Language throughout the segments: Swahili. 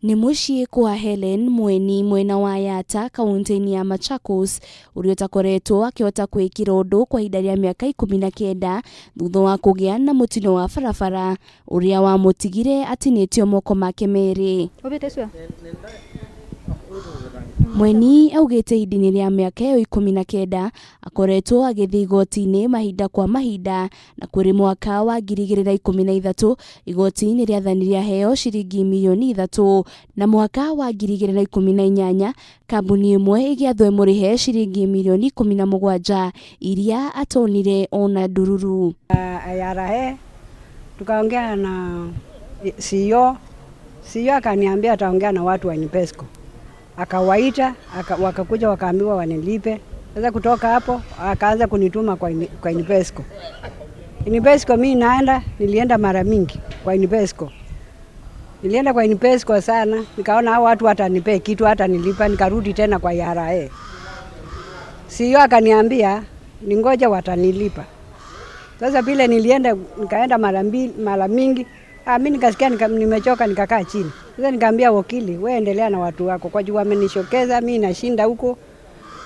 Nĩ mũciĩ kwa Hellen Mweni mwena wa Yatta kauntĩ-inĩ ya Machakos ũrĩa ũtakoretwo akĩhota kwĩkĩra ũndũ kwa ihinda rĩa mĩaka 19 thutha wa kũgĩa na mũtino wa barabara ũrĩa wamũtigire atinĩtio moko make merĩ. Mweni augĩte ihinda-inĩ rĩa mĩaka ĩyo 19 akoretwo agĩthiĩ igoti-inĩ mahinda kwa mahinda na kũrĩ mwaka wa 2013 igoti nĩ rĩathanire aheo ciringi mirioni 3 na mwaka wa 2018 kambuni ĩmwe ĩgĩathwo ĩmũrĩhe ciringi mirioni 17 iria atonire ona ndururu. IRA tukaongea na CEO. CEO akaniambia ataongea na watu wa Invesco, akawaita wakakuja wakaambiwa wanilipe. Sasa kutoka hapo akaanza kunituma kwa Invesco. Invesco mi naenda, nilienda mara mingi kwa Invesco. Nilienda kwa Invesco sana, nikaona hao watu watanipe kitu hata nilipa, nikarudi tena kwa IRA. CEO akaniambia ningoja watanilipa. Sasa vile nilienda nikaenda mara mbili mara mingi, mimi nikasikia nimechoka nikakaa chini. Sasa nikaambia wakili, wewe endelea na watu wako kwa juu wamenishokeza mimi nashinda huko.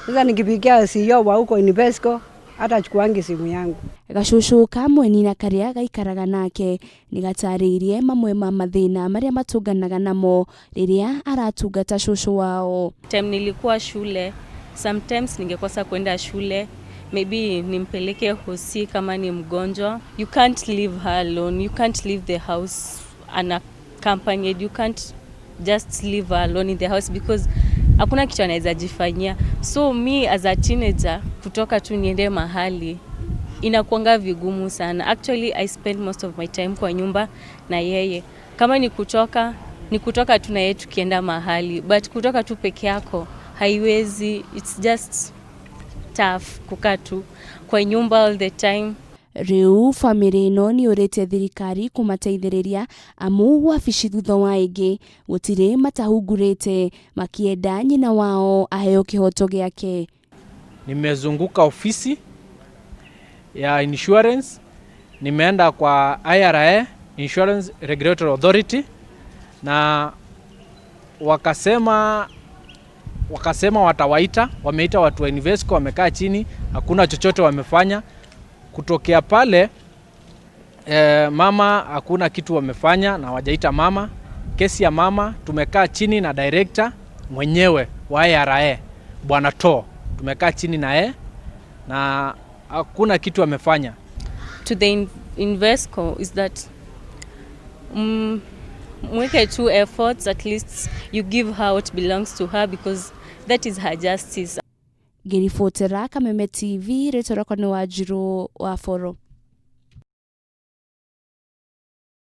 Sasa nikipigia CEO wa huko Invesco hata chukuangi simu yangu. Gacucu ka Mweni na karĩa gaikaraga nake nĩ gatarĩirie mamwe ma mathĩna marĩa matũnganaga namo rĩrĩa aratungata cũcũ wao. Time nilikuwa shule, sometimes ningekosa kwenda shule, maybe nimpeleke hosi kama ni mgonjwa. You can't leave her alone, you can't leave the house unaccompanied, you can't just leave her alone in the house because hakuna kitu anaweza jifanyia. So me as a teenager, kutoka tu niende mahali inakuanga vigumu sana. Actually, I spend most of my time kwa nyumba na yeye. Kama ni kutoka tu na yeye tukienda mahali, but kutoka tu peke yako haiwezi. It's just tough kukaa tu kwa nyumba all the time. Rĩu bamĩrĩ ĩno nĩ yũrĩtie thirikari kũmateithĩrĩria amu wabici thutha wa ĩngĩ gũtirĩ matahungurĩte makĩenda nyina wao aheo kĩhoto gĩake. Nimezunguka ofisi ya insurance, nimeenda kwa IRA, Insurance Regulatory Authority, na wakasema watawaita. Wameita watu wa Invesco, wamekaa chini, hakuna chochote wamefanya. Kutokea pale mama hakuna kitu wamefanya na wajaita mama. Kesi ya mama tumekaa chini na director mwenyewe wa IRA, Bwana To, tumekaa chini na yeye na hakuna kitu wamefanya. To the Invesco is that mweke tu efforts, at least you give her what belongs to her because that is her justice. Ngĩribotera Kameme TV, rĩtwa rĩakwa nĩ Wanjirũ wa Boro.